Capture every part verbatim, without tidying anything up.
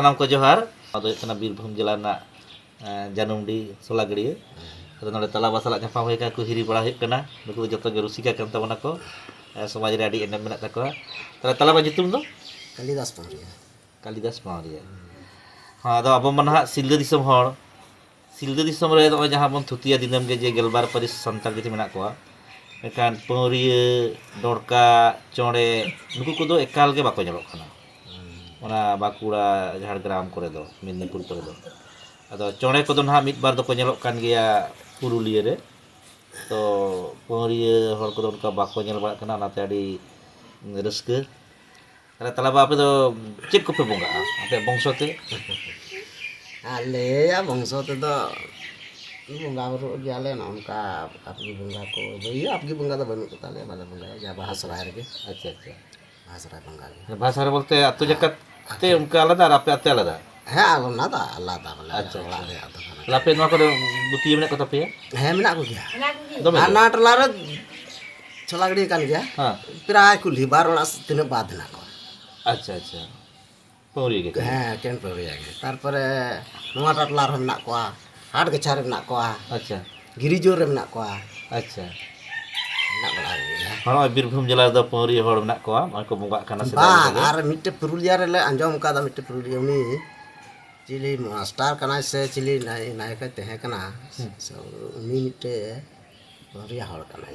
ᱥᱟᱱᱟᱢ ᱠᱚ ᱡᱚᱦᱟᱨ᱾ ᱱᱚᱣᱟ ᱫᱚ ᱦᱩᱭᱩᱜ ᱠᱟᱱᱟ ᱵᱤᱨᱵᱷᱩᱢ ᱡᱮᱞᱟ ᱨᱮᱱᱟᱜ, ᱮᱸ, ᱡᱟᱹᱱᱩᱢᱰᱤ ᱥᱚᱞᱟᱜᱟᱹᱲᱭᱟᱹ᱾ ᱟᱫᱚ ᱱᱚᱰᱮ ᱛᱟᱞᱟᱵᱟ ᱥᱟᱞᱟᱜ ᱧᱟᱯᱟᱢ ᱦᱩᱭ ᱟᱠᱟᱱᱟ, ᱠᱚ ᱦᱤᱨᱤ ᱵᱟᱲᱟ ᱦᱩᱭᱩᱜ ᱠᱟᱱᱟ᱾ ᱱᱩᱠᱩ ᱫᱚ ᱡᱚᱛᱚ ᱜᱮ ᱨᱩᱥᱤᱠᱟ ᱠᱟᱱ ᱛᱟᱵᱚᱱᱟ ᱠᱚ, ᱮᱸ, ᱥᱚᱢᱟᱡᱽ ᱨᱮ ᱟᱹᱰᱤ ᱮᱱᱮᱢ ᱢᱮᱱᱟᱜ ᱛᱟᱠᱚᱣᱟ᱾ ᱛᱟᱦᱚᱞᱮ ᱛᱟᱞᱟᱵᱟ ᱧᱩᱛᱩᱢ ᱫᱚ? ᱠᱟᱞᱤᱫᱟᱥ ᱯᱟᱹᱣᱨᱤᱭᱟ᱾ ᱠᱟᱞᱤᱫᱟᱥ ᱯᱟᱹᱣᱨᱤᱭᱟ᱾ ᱦᱮᱸ, ᱟᱫᱚ ᱟᱵᱚ ᱢᱟ ᱱᱟᱦᱟᱜ ᱥᱤᱞᱫᱟᱹ ᱫᱤᱥᱚᱢ ᱦᱚᱲ, ᱥᱤᱞᱫᱟᱹ ᱫᱤᱥᱚᱢ ᱨᱮ ᱱᱚᱜᱼᱚᱭ ᱡᱟᱦᱟᱸ ᱵᱚᱱ ᱛᱷᱩᱛᱤᱭᱟ ᱫᱤᱱᱟᱹᱢ ᱜᱮ, ᱡᱮ ᱜᱮᱞᱵᱟᱨ ᱯᱟᱹᱨᱤᱥ ᱥᱟᱱᱛᱟᱲ ᱡᱟᱹᱛᱤ ᱢᱮᱱᱟᱜ ᱠᱚᱣᱟ, ᱢᱮᱱᱠᱷᱟᱱ ᱯᱟᱹᱣᱨᱤᱭᱟᱹ, ᱰᱚᱲᱠᱟ, ᱪᱚᱬᱮ, ᱱᱩᱠᱩ ᱠᱚᱫᱚ ᱮᱠᱟᱞ ᱜᱮ ᱵᱟᱠᱚ ᱧᱮᱞᱚᱜ ᱠᱟᱱᱟ᱾ ᱚᱱᱟ ᱵᱟᱸᱠᱩᱲᱟ, ᱡᱷᱟᱲᱜᱨᱟᱢ ᱠᱚᱨᱮ ᱫᱚ, ᱢᱮᱫᱽᱱᱤᱯᱩᱨ ᱠᱚᱨᱮ ᱫᱚ᱾ ᱟᱫᱚ ᱪᱚᱬᱮ ᱠᱚᱫᱚ ᱱᱟᱦᱟᱜ ᱢᱤᱫ ᱵᱟᱨ ᱫᱚᱠᱚ ᱧᱮᱞᱚᱜ ᱠᱟᱱ ᱜᱮᱭᱟ ᱯᱩᱨᱩᱞᱤᱭᱟᱹ ᱨᱮ᱾ ᱛᱚ ᱯᱟᱹᱣᱨᱤᱭᱟᱹ ᱦᱚᱲ ᱠᱚᱫᱚ ᱚᱱᱠᱟ ᱵᱟᱠᱚ ᱧᱮᱞ ᱵᱟᱲᱟᱜ ᱠᱟᱱᱟ, ᱚᱱᱟᱛᱮ ᱟᱹᱰᱤ ᱨᱟᱹᱥᱠᱟᱹ᱾ ᱛᱟᱦᱞᱮ ᱛᱟᱞᱟᱵᱟ, ᱟᱯᱮ ᱫᱚ ᱪᱮᱫ ᱠᱚᱯᱮ ᱵᱚᱸᱜᱟᱜᱼᱟ ᱟᱯᱮᱭᱟᱜ ᱵᱚᱝᱥᱚ ᱛᱮ? ᱟᱞᱮᱭᱟᱜ ᱵᱚᱝᱥᱚ ᱛᱮᱫᱚ ᱵᱚᱸᱜᱟ ᱵᱩᱨᱩᱜ ᱜᱮᱭᱟᱞᱮ ᱱᱚᱜᱼᱚ ᱱᱚᱝᱠᱟ᱾ ᱟᱯᱜᱤ ᱵᱚᱸᱜᱟ ᱠᱚ, ᱤᱭᱟᱹ, ᱟᱯᱜᱤ ᱵᱚᱸᱜᱟ ᱫᱚ ᱵᱟᱹᱱᱩᱜ ᱠᱚ ᱛᱟᱞᱮᱭᱟ, ᱵᱟᱞᱮ ᱵᱚᱸᱜᱟᱭᱟ, ᱡᱟ ᱵᱟᱦᱟ ᱥᱚᱦᱨᱟᱭ ᱨᱮᱜᱮ᱾ ᱟᱪᱪᱷᱟ, ᱟᱪᱪᱷᱟ᱾ ᱵᱟᱦᱟ ᱥᱚᱦᱨᱟᱭ ᱵᱚᱸᱜᱟ ᱜᱮ᱾ ᱵᱟᱦᱟ ᱥᱚᱦᱨᱟᱭ ᱵᱚᱞᱛᱮ ᱟᱹᱛᱩ ᱡᱟᱠᱟᱛ ᱛᱮ ᱚᱱᱠᱟ ᱟᱞᱟᱫᱟ ᱟᱨ ᱟᱯᱮ ᱟᱹᱛᱩ ᱟᱞᱟᱫᱟ? ᱦᱮᱸ, ᱟᱨ ᱚᱱᱟ ᱫᱚ ᱟᱞᱟᱫᱟ, ᱵᱚᱞᱮ, ᱟᱪᱪᱷᱟ, ᱚᱲᱟᱜ ᱟᱪᱪᱷᱟ᱾ ᱨᱮᱭᱟᱜ ᱫᱚ ᱠᱟᱱᱟ᱾ ᱛᱟᱦᱞᱮ ᱟᱯᱮ ᱱᱚᱣᱟ ᱠᱚᱨᱮ ᱵᱩᱠᱤᱭᱟᱹ ᱢᱮᱱᱟᱜ ᱠᱚ ᱛᱟᱯᱮᱭᱟ? ᱦᱮᱸ, ᱢᱮᱱᱟᱜ ᱠᱚᱜᱮᱭᱟ᱾ ᱫᱚᱢᱮ ᱜᱮ? ᱦᱟᱱᱟ ᱴᱚᱞᱟ ᱨᱮ ᱪᱷᱚᱞᱟ ᱜᱟᱹᱰᱤ ᱠᱟᱱ ᱜᱮᱭᱟ᱾ ᱦᱮᱸ᱾ ᱯᱨᱟᱭ ᱠᱩᱞᱦᱤ ᱵᱟᱨ ᱚᱲᱟᱜ ᱛᱤᱱᱟᱹᱜ ᱵᱟᱫ ᱦᱮᱱᱟᱜ ᱠᱚᱣᱟ᱾ ᱟᱪᱪᱷᱟ, ᱟᱪᱪᱷᱟ᱾ ᱯᱟᱹᱣᱨᱤᱭᱟᱹ ᱜᱮ ᱠᱟᱱᱟ? ᱦᱮᱸ, ᱮᱠᱮᱱ ᱯᱟᱹᱣᱨᱤᱭᱟᱹ ᱜᱮ᱾ ᱛᱟᱨᱯᱚᱨᱮ ᱱᱚᱣᱟ ᱴᱟᱴᱞᱟ ᱨᱮᱦᱚᱸ ᱢᱮᱱᱟᱜ ᱠᱚᱣᱟ, ᱦᱟᱴ ᱜᱟᱪᱷᱟ ᱨᱮ ᱢᱮᱱᱟᱜ ᱠᱚᱣᱟ, ᱟᱪᱪᱷᱟ᱾ ᱜᱤᱨᱤᱡᱳᱨ ᱨᱮ ᱢᱮᱱᱟᱜ ᱠᱚᱣᱟ᱾ ᱟᱪᱪᱷᱟ᱾ ᱢᱮᱱᱟᱜ ᱵᱟᱲᱟ ᱠᱚᱜᱮᱭᱟ᱾ ᱱᱚᱜᱼᱚᱭ ᱵᱤᱨᱵᱷᱩᱢ ᱡᱮᱞᱟ ᱨᱮᱫᱚ ᱯᱟᱹᱣᱨᱤᱭᱟᱹ ᱦᱚᱲ ᱢᱮᱱᱟᱜ ᱠᱚᱣᱟ, ᱱᱚᱜᱼᱚᱭ ᱠᱚ ᱵᱚᱸᱜᱟᱜ ᱠᱟᱱᱟ ᱥᱮᱫᱟᱭ ᱵᱟᱝ, ᱞᱮᱠᱟ ᱜᱮ᱾ ᱟᱨ ᱢᱤᱫᱴᱮᱡ ᱯᱩᱨᱩᱞᱤᱭᱟᱹ ᱨᱮᱞᱮ ᱟᱸᱡᱚᱢ ᱟᱠᱟᱫᱟ, ᱢᱤᱫᱴᱮᱡ ᱯᱩᱨᱩᱞᱤᱭᱟᱹ, ᱩᱱᱤ ᱪᱤᱞᱤ ᱢᱟᱥᱴᱟᱨ ᱠᱟᱱᱟᱭ ᱥᱮ ᱪᱤᱞᱤ ᱱᱟᱭ-, ᱱᱟᱭᱠᱮ ᱛᱟᱦᱮᱸ ᱠᱟᱱᱟ, ᱦᱩᱸ᱾ ᱥᱮ ᱩᱱᱤ ᱢᱤᱫᱴᱮᱡ ᱯᱟᱹᱣᱨᱤᱭᱟᱹ ᱦᱚᱲ ᱠᱟᱱᱟᱭ᱾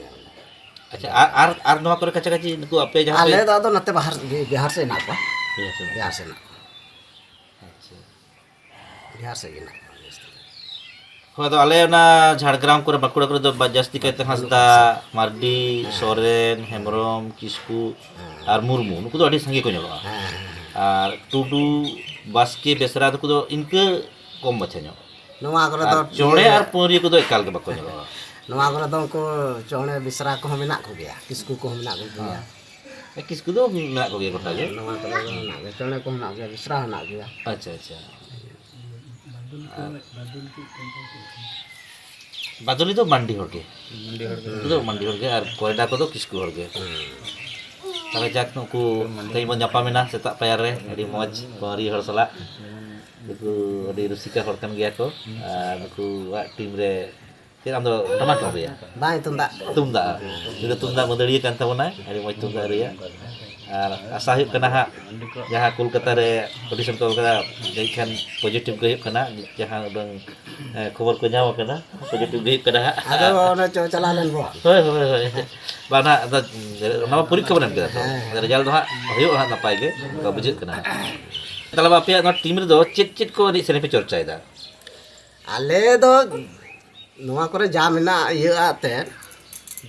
ᱟᱪᱪᱷᱟ, ᱟᱨ, ᱟᱨ, ᱟᱨ ᱱᱚᱣᱟ ᱠᱚᱨᱮ ᱠᱟᱪᱷᱟ ᱠᱟᱪᱷᱤ ᱱᱩᱠᱩ ᱟᱯᱮ ᱡᱟᱦᱟᱸ ᱟᱞᱮ ᱯᱮ ᱫᱚ ᱟᱫᱚ ᱱᱚᱛᱮ ᱵᱟᱦᱟᱨ, ᱵᱤᱦᱟᱨ ᱥᱮᱫ ᱦᱮᱱᱟᱜ ᱠᱚᱣᱟ᱾ ᱵᱤᱦᱟᱨ ᱥᱮᱫ ᱦᱮᱱᱟᱜ ᱵᱤᱦᱟᱨ ᱥᱮᱫ ᱦᱮᱱᱟᱜ ᱠᱚᱣᱟ᱾ ᱟᱪᱪᱷᱟ᱾ ᱵᱤᱦᱟᱨ ᱥᱮᱫ ᱜᱮ ᱦᱮᱱᱟᱜ ᱠᱚᱣᱟ ᱡᱟᱹᱥᱛᱤ᱾ ᱦᱳᱭ, ᱟᱫᱚ ᱟᱞᱮ ᱚᱱᱟ ᱡᱷᱟᱲᱜᱨᱟᱢ ᱠᱚᱨᱮ, ᱵᱟᱸᱠᱩᱲᱟ ᱠᱚᱨᱮ ᱫᱚ ᱵᱟ-, ᱡᱟᱹᱥᱛᱤ ᱠᱟᱭᱛᱮ ᱦᱟᱸᱥᱫᱟ, ᱢᱟᱨᱰᱤ, ᱦᱮᱸ᱾ ᱥᱚᱨᱮᱱ, ᱦᱮᱸ᱾ ᱦᱮᱢᱵᱨᱚᱢ, ᱠᱤᱥᱠᱩ ᱦᱮᱸ᱾ ᱟᱨ ᱢᱩᱨᱢᱩ, ᱱᱩᱠᱩ ᱫᱚ ᱟᱹᱰᱤ ᱥᱟᱸᱜᱮ ᱠᱚ ᱧᱮᱞᱚᱜᱼᱟ᱾ ᱦᱮᱸ, ᱦᱮᱸ, ᱦᱮᱸ᱾ ᱟᱨ ᱴᱩᱰᱩ, ᱵᱟᱥᱠᱮ, ᱵᱮᱥᱨᱟ, ᱱᱩᱠᱩ ᱫᱚ ᱤᱱᱠᱟᱹ ᱠᱚᱢ ᱢᱟᱪᱷᱟ ᱧᱚᱜ᱾ ᱱᱚᱣᱟ ᱠᱚᱨᱮ ᱟᱨ ᱫᱚ ᱪᱚᱬᱮ ᱤᱭᱟᱹ ᱟᱨ ᱯᱟᱹᱣᱨᱤᱭᱟᱹ ᱠᱚᱫᱚ ᱮᱠᱟᱞ ᱜᱮ ᱵᱟᱠᱚ ᱧᱮᱞᱚᱜᱼᱟ᱾ ᱱᱚᱣᱟ ᱠᱚᱨᱮ ᱫᱚ ᱩᱱᱠᱩ ᱪᱚᱬᱮ ᱵᱮᱥᱨᱟ ᱠᱚᱦᱚᱸ ᱢᱮᱱᱟᱜ ᱠᱚᱜᱮᱭᱟ, ᱠᱤᱥᱠᱩ ᱠᱚᱦᱚᱸ ᱢᱮᱱᱟᱜ ᱠᱚᱜᱮᱭᱟ᱾ ᱦᱮᱸ᱾ ᱠᱤᱥᱠᱩ ᱫᱚ ᱢᱮᱱᱟᱜ ᱠᱚᱜᱮᱭᱟ ᱜᱚᱴᱟ ᱜᱮ᱾ ᱦᱮᱸ, ᱱᱚᱣᱟ ᱠᱚᱨᱮ ᱫᱚ ᱢᱮᱱᱟᱜ ᱜᱮᱭᱟ, ᱪᱚᱬᱮ ᱠᱚᱦᱚᱸ ᱢᱮᱱᱟᱜ ᱜᱮᱭᱟ, ᱵᱮᱥᱨᱟ ᱦᱚᱸ ᱢᱮᱱᱟᱜ ᱜᱮᱭᱟ᱾ ᱟᱪᱪᱷᱟ, ᱟᱪᱪᱷᱟ᱾ ᱟᱨ ᱵᱟᱫᱚᱞᱤ ᱫᱚ ᱢᱟᱱᱰᱤ ᱦᱚᱲ ᱜᱮ᱾ ᱢᱟᱱᱰᱤ ᱦᱚᱲ ᱜᱮ᱾ ᱩᱱᱠᱩ ᱫᱚ ᱢᱟᱱᱰᱤ ᱦᱚᱲ ᱜᱮ, ᱟᱨ ᱠᱚᱭᱰᱟ ᱠᱚᱫᱚ ᱠᱤᱥᱠᱩ ᱦᱚᱲ ᱜᱮ᱾ ᱦᱮᱸ᱾ ᱛᱟᱦᱞᱮ ᱡᱟᱠ, ᱱᱩᱠᱩ ᱛᱮᱦᱮᱧ ᱵᱚᱱ ᱧᱟᱯᱟᱢᱮᱱᱟ ᱥᱮᱛᱟᱜ ᱯᱟᱭᱟᱨ ᱨᱮ, ᱟᱹᱰᱤ ᱢᱚᱡᱽ ᱯᱟᱹᱣᱨᱤ ᱦᱚᱲ ᱥᱟᱞᱟᱜ᱾ ᱱᱩᱠᱩ ᱟᱹᱰᱤ ᱨᱩᱥᱤᱠᱟ ᱦᱚᱲ ᱠᱟᱱ ᱜᱮᱭᱟ ᱠᱚ᱾ ᱟᱨ ᱱᱩᱠᱩᱣᱟᱜ ᱴᱤᱢ ᱨᱮ ᱪᱮᱫ ᱟᱢ ᱫᱚ ᱴᱟᱢᱟᱠ ᱮᱢ ᱨᱩᱭᱟ? ᱵᱟᱝ, ᱛᱩᱢᱫᱟᱜ᱾ ᱛᱩᱢᱫᱟᱜ᱾ ᱩᱱᱤ ᱫᱚ ᱛᱩᱢᱫᱟᱜ ᱢᱟᱹᱫᱟᱹᱲᱤᱭᱟᱹ ᱠᱟᱱ ᱛᱟᱵᱚᱱᱟᱭ, ᱟᱹᱰᱤ ᱢᱚᱡᱽ ᱛᱩᱢᱫᱟᱜ ᱨᱩᱭᱟ᱾ ᱟᱨ ᱟᱥᱟ ᱦᱩᱭᱩᱜ ᱠᱟᱱᱟ ᱦᱟᱸᱜ, ᱡᱟᱦᱟᱸ ᱠᱳᱞᱠᱟᱛᱟ ᱨᱮ ᱚᱰᱤᱥᱚᱱ ᱠᱚ ᱚᱞ ᱠᱟᱫᱟ, ᱡᱟᱹᱱᱤᱡ ᱠᱷᱟᱱ ᱯᱚᱡᱤᱴᱤᱵᱷ ᱜᱮ ᱦᱩᱭᱩᱜ ᱠᱟᱱᱟ᱾ ᱡᱟᱦᱟᱸ ᱩᱰᱟᱹᱝ, ᱮ, ᱠᱷᱚᱵᱚᱨ ᱠᱚ ᱧᱟᱢ ᱠᱟᱱᱟ, ᱯᱚᱡᱤᱴᱤᱵᱷ ᱜᱮ ᱦᱩᱭᱩᱜ ᱠᱟᱱᱟ ᱦᱟᱸᱜ᱾ ᱟᱫᱚ ᱚᱱᱮ ᱪᱚ ᱪᱟᱞᱟᱣ ᱞᱮᱱ ᱵᱚ᱾ ᱦᱳᱭ, ᱦᱳᱭ, ᱦᱳᱭ᱾ ᱵᱟᱝ ᱦᱟᱸᱜ, ᱟᱫᱚ ᱚᱱᱟ ᱢᱟ ᱯᱚᱨᱤᱠᱠᱷᱟ ᱵᱚᱱ ᱮᱢ ᱠᱮᱫᱟ ᱛᱚ᱾ ᱦᱮᱸ, ᱦᱮᱸ᱾ ᱨᱮᱡᱟᱞᱴ ᱫᱚ ᱦᱟᱸᱜ ᱦᱩᱭᱩᱜᱼᱟ ᱦᱟᱸᱜ ᱱᱟᱯᱟᱭ ᱜᱮ, ᱚᱱᱠᱟ ᱵᱩᱡᱷᱟᱹᱜ ᱠᱟᱱᱟ ᱦᱟᱸᱜ᱾ ᱛᱟᱦᱞᱮ ᱟᱯᱮᱭᱟᱜ ᱱᱚᱣᱟ ᱴᱤᱢ ᱨᱮᱫᱚ ᱪᱮᱫ ᱪᱮᱫ ᱠᱚ ᱮᱱᱮᱡ ᱥᱮᱨᱮᱧ ᱯᱮ ᱪᱚᱨᱪᱟᱭᱮᱫᱟ? ᱟᱞᱮ ᱫᱚ ᱱᱚᱣᱟ ᱠᱚᱨᱮ ᱡᱟ ᱢᱮᱱᱟᱜ ᱤᱭᱟᱹ ᱟᱜ ᱛᱮ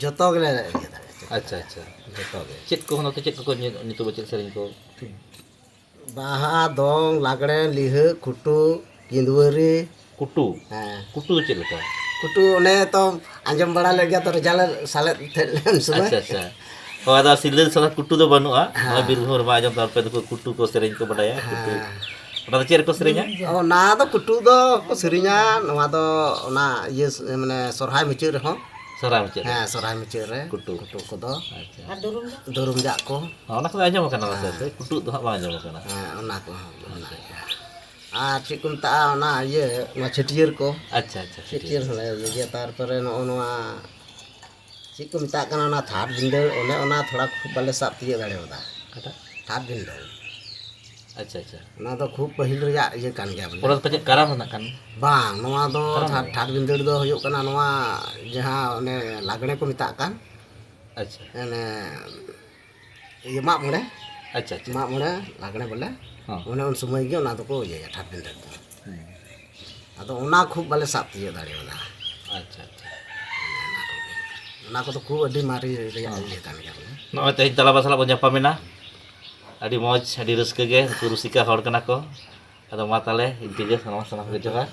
ᱡᱚᱛᱚ ᱜᱮᱞᱮ ᱤᱭᱟᱹ ᱫᱟᱲᱮᱭᱟᱜᱼᱟ᱾ ᱟᱪᱪᱷᱟ, ᱟᱪᱪᱷᱟ᱾ ᱡᱚᱛᱚ ᱜᱮ᱾ ᱪᱮᱫ ᱠᱚ ᱱᱚᱛᱮ ᱪᱮᱫ ᱠᱚᱠᱚ ᱧᱩ-, ᱧᱩᱛᱩᱢᱟ, ᱪᱮᱫ ᱥᱮᱨᱮᱧ ᱠᱚ? ᱵᱟᱦᱟ, ᱫᱚᱝ, ᱞᱟᱜᱽᱲᱮ, ᱞᱤᱦᱟᱹ, ᱠᱷᱩᱴᱩ, ᱠᱤᱸᱫᱣᱟᱹᱨᱤ᱾ ᱠᱩᱴᱩ? ᱦᱮᱸ᱾ ᱠᱩᱴᱩ ᱫᱚ ᱪᱮᱫ ᱞᱮᱠᱟ? ᱠᱩᱴᱩ ᱚᱱᱮ ᱛᱚ ᱟᱸᱡᱚᱢ ᱵᱟᱲᱟ ᱞᱮᱫ ᱜᱮᱭᱟ ᱛᱚ, ᱨᱮᱡᱟᱞᱴ ᱥᱟᱞᱮᱫ ᱛᱟᱦᱮᱸᱫ ᱞᱮ ᱩᱱ ᱥᱚᱢᱚᱭ᱾ ᱟᱪᱪᱷᱟ, ᱟᱪᱪᱷᱟ᱾ ᱦᱳᱭ, ᱟᱫᱚ ᱥᱤᱞᱫᱟᱹ ᱥᱟᱞᱟᱜ ᱠᱩᱴᱩ ᱫᱚ ᱵᱟᱹᱱᱩᱜᱼᱟ᱾ ᱦᱮᱸ᱾ ᱱᱚᱣᱟ ᱵᱤᱨᱵᱷᱩᱢ ᱨᱮᱢᱟ ᱟᱸᱡᱚᱢ ᱛᱟᱦᱮᱸ ᱯᱮ, ᱱᱩᱠᱩ ᱠᱩᱴᱩ ᱠᱚ ᱥᱮᱨᱮᱧ ᱠᱚ ᱵᱟᱰᱟᱭᱟ᱾ ᱠᱩᱴᱩ᱾ ᱦᱮᱸ᱾ ᱚᱱᱟ ᱫᱚ ᱪᱮᱫ ᱨᱮᱠᱚ ᱥᱮᱨᱮᱧᱟ? ᱚᱱᱟ ᱫᱚ ᱠᱩᱴᱩ ᱫᱚ ᱠᱚ ᱥᱮᱨᱮᱧᱟ, ᱱᱚᱣᱟ ᱫᱚ ᱚᱱᱟ ᱤᱭᱟᱹ ᱢᱟᱱᱮ ᱥᱚᱨᱦᱟᱭ ᱢᱩᱪᱟᱹᱫ ᱨᱮᱦᱚᱸ᱾ ᱥᱚᱨᱦᱟᱭ ᱢᱩᱪᱟᱹᱫ ᱨᱮ? ᱦᱮᱸ, ᱥᱚᱨᱦᱟᱭ ᱢᱩᱪᱟᱹᱫ ᱨᱮ᱾ ᱠᱩᱴᱩ᱾ ᱠᱩᱴᱩ ᱠᱚᱫᱚ᱾ ᱟᱪᱪᱷᱟ᱾ ᱫᱩᱨᱩᱢ ᱡᱟᱜ ᱠᱚ᱾ ᱚᱱᱟ ᱠᱚᱫᱚ ᱟᱸᱡᱚᱢ ᱟᱠᱟᱱᱟ, ᱱᱟᱥᱮ ᱦᱮᱸ᱾ ᱱᱟᱥᱮ᱾ ᱠᱩᱴᱩ ᱫᱚ ᱦᱟᱸᱜ ᱵᱟᱝ ᱟᱸᱡᱚᱢ ᱟᱠᱟᱱᱟ᱾ ᱦᱮᱸ, ᱚᱱᱟ ᱠᱚᱦᱚᱸ ᱢᱮᱱᱟᱜ ᱜᱮᱭᱟ᱾ ᱟᱨ ᱪᱮᱫ ᱠᱚ ᱢᱮᱛᱟᱜᱼᱟ, ᱚᱱᱟ ᱤᱭᱟᱹ, ᱚᱱᱟ ᱪᱷᱟᱹᱴᱭᱟᱹᱨ ᱠᱚ᱾ ᱟᱪᱪᱷᱟ, ᱟᱪᱪᱷᱟ, ᱴᱷᱤᱠ᱾ ᱪᱷᱟᱹᱴᱭᱟᱹᱨ ᱦᱚᱸᱞᱮ ᱤᱭᱟᱹ ᱜᱮᱭᱟ᱾ ᱛᱟᱨᱯᱚᱨᱮ ᱱᱚᱜᱼᱚ ᱱᱚᱣᱟ ᱪᱮᱫ ᱠᱚ ᱢᱮᱛᱟᱜ ᱠᱟᱱᱟ, ᱚᱱᱟ ᱛᱷᱟᱨᱰ ᱵᱷᱤᱸᱫᱟᱹᱲ, ᱚᱱᱮ ᱚᱱᱟ ᱛᱷᱚᱲᱟ ᱠᱷᱩᱵ ᱵᱟᱞᱮ ᱥᱟᱵ ᱛᱤᱭᱳᱜ ᱫᱟᱲᱮᱭᱟᱫᱟ᱾ ᱚᱠᱟᱴᱟᱜ? ᱛᱷᱟᱨᱰ ᱵᱷᱤᱸᱫᱟᱹᱲ᱾ ᱟᱪᱪᱷᱟ, ᱟᱪᱪᱷᱟ᱾ ᱚᱱᱟ ᱫᱚ ᱠᱷᱩᱵ ᱯᱟᱹᱦᱤᱞ ᱨᱮᱭᱟᱜ ᱤᱭᱟᱹ ᱠᱟᱱ ᱜᱮᱭᱟ ᱵᱚᱞᱮ᱾ ᱚᱱᱟ ᱫᱚ ᱯᱟᱪᱮᱫ ᱠᱟᱨᱟᱢ ᱨᱮᱱᱟᱜ ᱠᱟᱱ? ᱵᱟᱝ, ᱱᱚᱣᱟ ᱫᱚ ᱠᱟᱨᱟᱢ ᱛᱷᱟᱨᱰ, ᱨᱮ? ᱛᱷᱟᱨᱰ ᱵᱷᱤᱸᱫᱟᱹᱲ ᱫᱚ ᱦᱩᱭᱩᱜ ᱠᱟᱱᱟ ᱱᱚᱣᱟ ᱡᱟᱦᱟᱸ ᱚᱱᱮ ᱞᱟᱜᱽᱲᱮ ᱠᱚ ᱢᱮᱛᱟᱜ ᱠᱟᱱ, ᱟᱪᱪᱷᱟ᱾ ᱚᱱᱮ ᱤᱭᱟᱹ ᱢᱟᱜ ᱢᱚᱬᱮ, ᱟᱪᱪᱷᱟ, ᱟᱪᱪᱷᱟ᱾ ᱢᱟᱜ ᱢᱚᱬᱮ ᱞᱟᱜᱽᱲᱮ ᱵᱚᱞᱮ, ᱦᱚᱸ᱾ ᱚᱱᱮ ᱩᱱ ᱥᱚᱢᱚᱭ ᱜᱮ ᱚᱱᱟ ᱫᱚᱠᱚ ᱤᱭᱟᱹᱭᱟ, ᱛᱷᱟᱨᱰ ᱵᱷᱤᱸᱫᱟᱹᱲ ᱫᱚ᱾ ᱦᱩᱸ᱾ ᱟᱫᱚ ᱚᱱᱟ ᱠᱷᱩᱵ ᱵᱟᱞᱮ ᱥᱟᱵ ᱛᱤᱭᱳᱜ ᱫᱟᱲᱮᱭᱟᱫᱟ᱾ ᱟᱪᱪᱷᱟ, ᱟᱪᱪᱷᱟ᱾ ᱚᱱᱟ ᱠᱚᱫᱚ ᱠᱷᱩᱵ ᱟᱹᱰᱤ ᱢᱟᱨᱮ ᱨᱮᱭᱟᱜ ᱤᱭᱟᱹ ᱠᱟᱱ ᱜᱮᱭᱟ ᱵᱚᱞᱮ᱾ ᱱᱚᱜᱼᱚᱭ ᱛᱮᱦᱮᱧ ᱛᱟᱞᱟᱵᱟ ᱥᱟᱞᱟᱜ ᱵᱚᱱ ᱧᱟᱯᱟᱢᱮᱱᱟ, ᱟᱹᱰᱤ ᱢᱚᱡᱽ, ᱟᱹᱰᱤ ᱨᱟᱹᱥᱠᱟᱹ ᱜᱮ᱾ ᱱᱩᱠᱩ ᱨᱩᱥᱤᱠᱟ ᱦᱚᱲ ᱠᱟᱱᱟ ᱠᱚ᱾ ᱟᱫᱚ ᱢᱟ ᱛᱟᱦᱞᱮ ᱤᱱᱠᱟᱹ ᱜᱮ, ᱥᱟᱱᱟᱢ, ᱥᱟᱱᱟᱢ ᱠᱚ ᱡᱚᱦᱟᱨ᱾